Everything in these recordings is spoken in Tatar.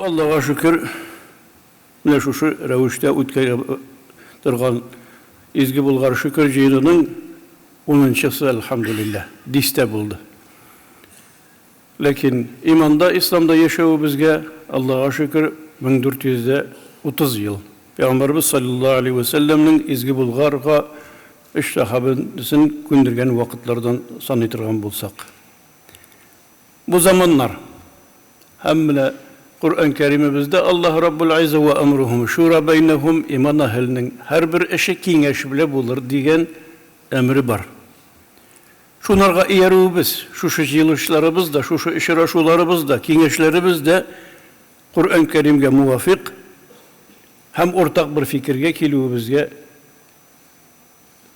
Аллага шөкер, менә шушы рәвештә үткәрә торган Изге Болгар шөкер җыенының унынчысы, әлхәмдүлилләһ, дистә булды. Ләкин иманда, исламда яшәвебезгә, Аллага шөкер, 1430 ел. Пәйгамбәребез салләллаһу алейһи вә сәлләмнең Изге Болгарга өч сәхабәсен күндергән вакытлардан саный торган булсак. Бу заманнар һәм менә Коръән Кәримебездә Аллаһ Раббул Иззә вә әмрухум шура бәйнәһум иман әһеленең һәрбер эше киңәш белә булыр дигән әмере бар. Шунарга иярүебез, шушы җыелышларыбыз да, шушы очрашуларыбыз да, киңәшләребез дә Коръән Кәримгә муафикъ һәм уртак бер фикергә килүебезгә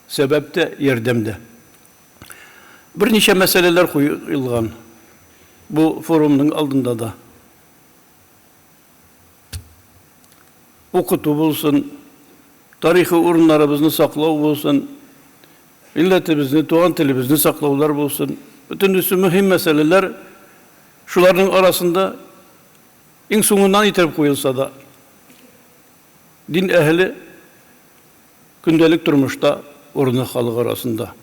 сәбәп тә, ярдәм дә. Берничә мәсьәләләр куелган бу форумның алдында да. Укыту булсын, тарихи урыннарыбызны саклау булсын, милләтебезне, туган телебезне саклаулар булсын. Бөтенесе мөһим мәсьәләләр. Шуларның арасында иң соңыннан итеп куелса да, дин әһеле Көндәлек тормышта урыны халык арасында.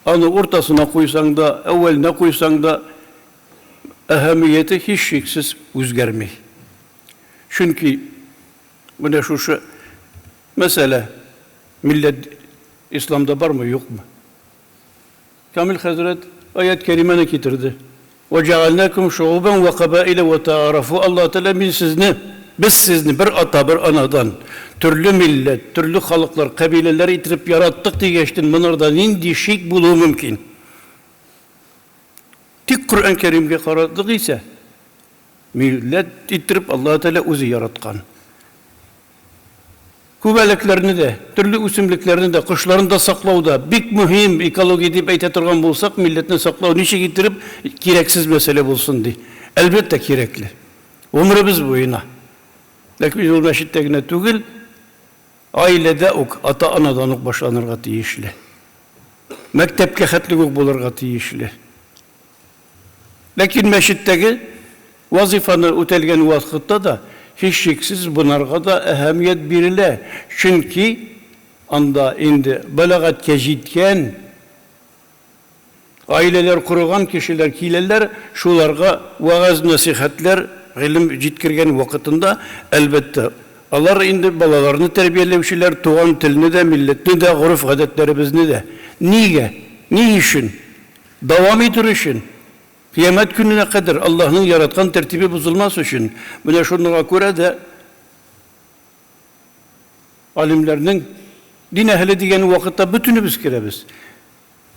Аны уртасына куйсаң да, әүвәленә куйсаң да, әһәмияте һичшиксез үзгәрми. Чөнки менә шушы мәсьәлә, милләт исламда бармы, юкмы? Камил хәзрәт аять кәримәне китерде. Вә җәгальнәкүм шугубән вә кабаилә вә тәгарафу Аллаһ Тәгалә мин сезне, без сезне бер ата, бер анадан, төрле милләт, төрле халыклар, кабиләләр иттереп яраттык дигәчтен монарда нинди шик булуы мөмкин? Тик Коръән Кәримгә карадык исә, милләт иттереп Аллаһ Тәгалә үзе яраткан. Күбәләкләрне дә, төрле үсемлекләрне дә, кошларны да саклау да бик мөһим, экология дип әйтә торган булсак, милләтне саклау ничек иттереп кирәксез мәсьәлә булсын ди. Әлбәттә, кирәкле. Гомеребез буена. Ләкин ул мәчеттә генә түгел, гаиләдә үк, ата-анадан ук башланырга тиешле. Мәктәпкә хәтлек үк булырга тиешле. Ләкин мәчеттәге вазыйфаны үтәлгән вакытта да, һичшиксез, бонарга да әһәмият бирелә, чөнки анда инде бәлагатькә җиткән, гаиләләр корыган кешеләр киләләр, шуларга вәгазь-нәсыйхәтләр, гыйлем җиткергән вакытында, әлбәттә, алар инде балаларны тәрбияләүчеләр, туган телне дә, милләтне дә, гореф-гадәтләребезне дә. Нигә? Ни өчен? Дәвам итер өчен, кыямәт көненә кадәр Аллаһның яраткан тәртибе бозылмас өчен, менә шуныңа күрә дә галимнәрнең дин әһеле дигән вакытта бөтенебез керәбез.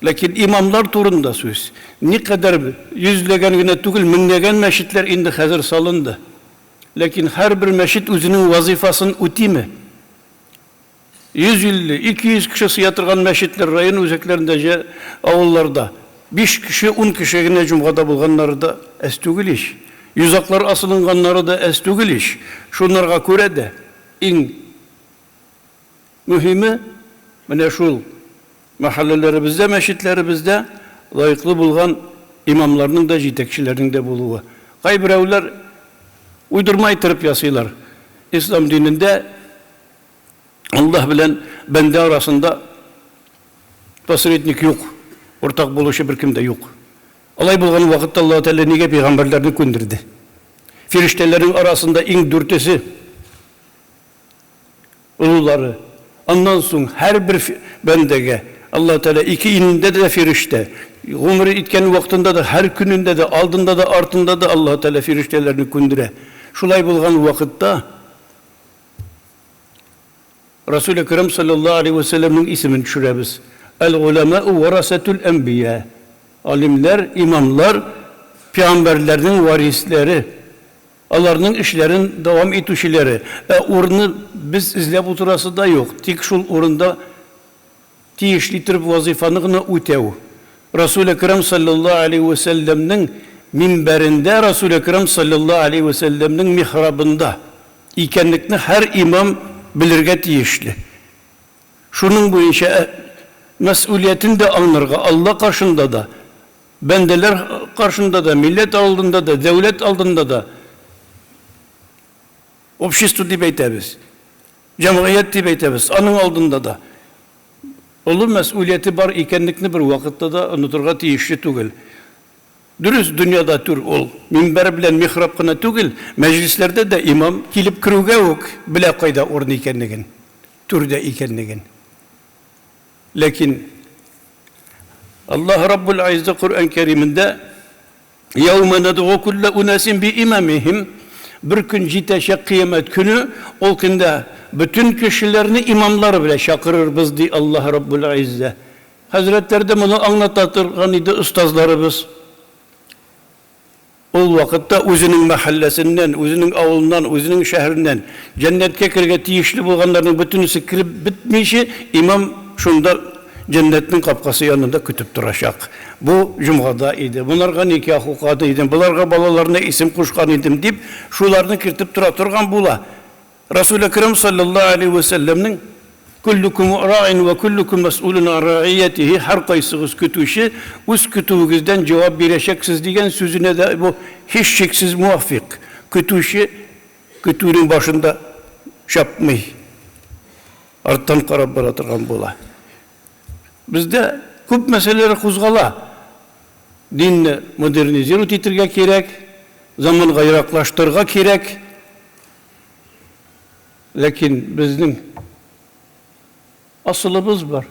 Ләкин имамлар турында сүз. Никадәр йөзләгән генә түгел, меңләгән мәчетләр инде хәзер салынды. Ләкин һәрбер мәчет үзенең вазыйфасын үтиме? 150, 200 кеше сыя торган мәчетләр район үзәкләрендә җә авылларда биш кеше, ун кеше генә җомгада булганнары да әз түгел ич. Йозаклар асылынганнары да әз түгел ич. Шунарга күрә дә иң мөһиме менә шул мәхәлләләребездә, мәчетләребездә лаеклы булган имамларның да, җитәкчеләрнең дә булуы. Кайберәүләр уйдырма иттереп ясыйлар. Ислам динендә Аллаһ белән бәндә арасында посредник юк, уртак булучы беркем дә юк. Алай булган вакытта Аллаһ Тәгалә нигә пәйгамбәрләрне күндерде? Фирештәләрнең арасында иң дүртесе олылары. Аннан соң һәрбер бәндәгә Аллаһ Тәгалә ике инендә дә фирештә, гомер иткән вакытында да, һәр көнендә дә, алдында да, артында да Аллаһ Тәгалә фирештәләрне күндерә. Шулай булган вакытта Расул Әкрәм салләллаһу алейһи вә сәлләмнең исемен төшерәбез. Әл-голәмәү варасәтүл әнбия. Алимләр, имамлар, пәйгамбәрләрнең варисләре, аларның эшләрен дәвам итүчеләре. Ә урыны без эзләп утырасы да юк, тик шул урында тиешле иттереп вазыйфаны гына үтәү. Расул Әкрәм салләллаһу алейһи вә сәлләмнең минбәрендә, Расул Әкрәм салләллаһу алейһи вә сәлләмнең михрабында икәнлекне һәр имам белергә тиешле. Шуның буенча мәсьүлиятен дә аңларга, Алла каршында да, бәндәләр каршында да, милләт алдында да, дәүләт алдында да. Общество дип әйтәбез, җәмгыять дип әйтәбез, аның алдында да олы мәсьүлияте бар икәнлекне бер вакытта да онытырга тиешле түгел. Дөрес, дөньяда түр ул минбәр белән михраб кына түгел, мәҗлесләрдә дә имам килеп керүгә үк белә кайда урын икәнлеген, түрдә икәнлеген. Ләкин Аллаһ Раббул Айзза Коръән Кәримендә Яумә надгу куллә унасин би имамихим, бер көн җитәчәк кыямәт көне, ул көндә бөтен кешеләрне имамлары белән чакырырбыз, ди Аллаһ Раббул Айзза. Хәзрәтләр дә моны аңлата торган иде остазларыбыз. Ул вакытта үзенең мәхәлләсеннән, үзенең авылыннан, үзенең шәһәреннән җәннәткә керергә тиешле булганнарның бөтенесе кереп бетмичә, имам шунда җәннәтнең капкасы янында көтеп торачак. Бу җомгада иде, монарга никах укыган идем, боларга балаларына исем кушкан идем, дип, шуларны кертеп тора торган була. Расул Әкрәм салләллаһу алейһи вә сәлләмнең, Көллүкүм раин вә көллүкүм мәсьүлүн ан раиятиһи, һәркайсыгыз көтүче, үз көтүегездән җавап бирәчәксез дигән сүзенә дә бу һичшиксез муафикъ. Көтүче көтүнең башында чапмый, арттан карап бара торган була. Бездә күп мәсьәләләр кузгала. Динне модернизировать итергә кирәк, заманга яраклаштырырга кирәк. Ләкин безнең асылыбыз бар.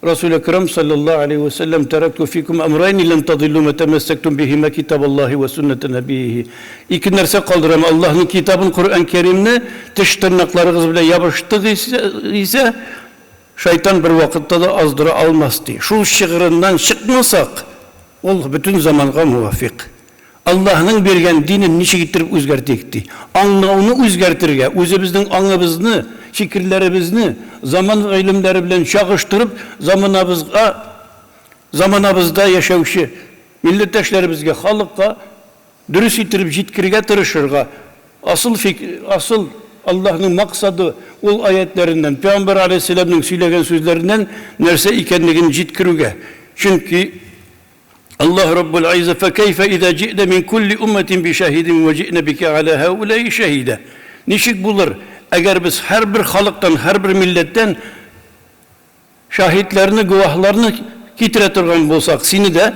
Расул Әкрам саллаллаһу алейһи вә сәлләм тәрәктү фикум әмрайни лән тадиллу ма тәмәссәктүм биһима китабаллаһи вә суннәтә нәбииһи. Ике нәрсә калдырам, Аллаһның китабын, Коръән Кәримне теш тырнакларыгыз белән ябыштык исә, шайтан бервакытта да аздыра алмас, ди. Шул чыгырыннан чыкмасак, ул бөтен заманга муафикъ. Аллаһның биргән динен ничек иттереп үзгәртик, ди. Аңлауны үзгәртергә, үзебезнең аңыбызны, фикерләребезне заман гыйлемнәре белән чагыштырып, заманабызга, заманабызда яшәүче милләттәшләребезгә, халыкка дөрес иттереп җиткерергә тырышырга, асыл фик, асыл Аллаһның максаты ул аятьләреннән, пәйгамбәр аләйһиссәламнең сөйләгән сүзләреннән нәрсә икәнлеген җиткерүгә. Чөнки Аллаһ Раббул Айза фәкәйфә иза җи'нә мин кулли уммәтин бишаһидин вә җи'нә бикә галә һәүләи шәһидә. Ничек булыр, әгәр без һәрбер халыктан, һәрбер милләттән шаһитләрне, гуаһларны китерә торган булсак, сине дә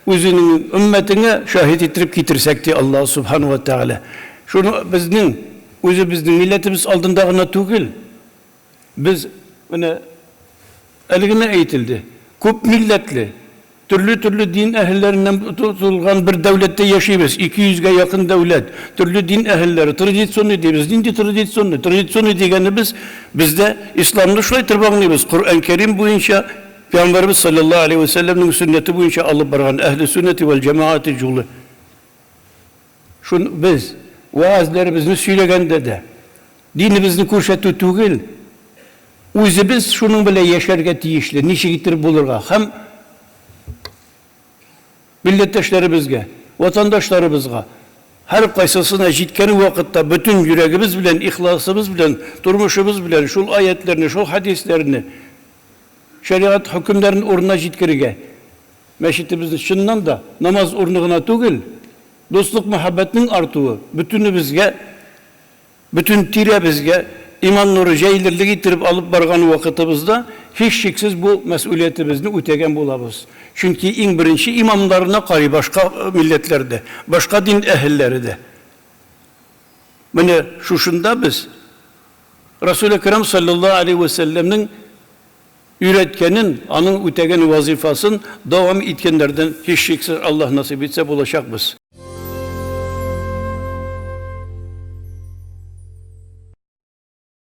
үзеңнең өммәтеңә шаһит иттереп китерсәк, ди Аллаһ Субхану ва Тәгалә. Шуны безнең үзебезнең милләтебез алдында гына түгел, без менә әле генә әйтелде, күп милләтле, төрле-төрле дин әһелләреннән тотылган бер дәүләттә яшибез, 200 гә якын дәүләт, төрле дин әһелләре, традиционный дибез. Нинди традиционный? Традиционный дигәнебез, бездә исламны шулай итеп аңлыйбыз, Коръән Кәрим буенча, Пәйгамбәребез салләллаһу алейһи вә сәлләмнең сөннәте буенча алып барган әһле сөннәти вәл җәмәгате юлы. Шуны без вәгазьләребезне сөйләгәндә дә, динебезне күрсәтү түгел, үзебез шуның белән яшәргә тиешле, ничек иттереп булырга һәм милләттәшләребезгә, ватандашларыбызга һәркайсысына җиткән вакытта бөтен йөрәгебез белән, ихласыбыз белән, тормышыбыз белән шул аятьләрне, шул хәдисләрне, шәригать хөкемнәрен урынына җиткерергә. Мәчетебезне чыннан да намаз урыны гына түгел, дуслык-мәхәббәтнең артуы, бөтенебезгә, бөтен тирәбезгә иман нуры җәелерлек иттереп алып барган вакытыбызда, һичшиксез бу мәсьүлиятебезне үтәгән булабыз. Чөнки иң беренче имамнарына карый башка милләтләр дә, башка дин әһелләре дә. Менә шушында без Расул Әкрам салләллаһу алейһи вә сәлләмнең өйрәткәнен, аның үтәгән вазыйфасын дәвам иткәннәрдән һичшиксез Аллаһ насыйп итсә булачакбыз.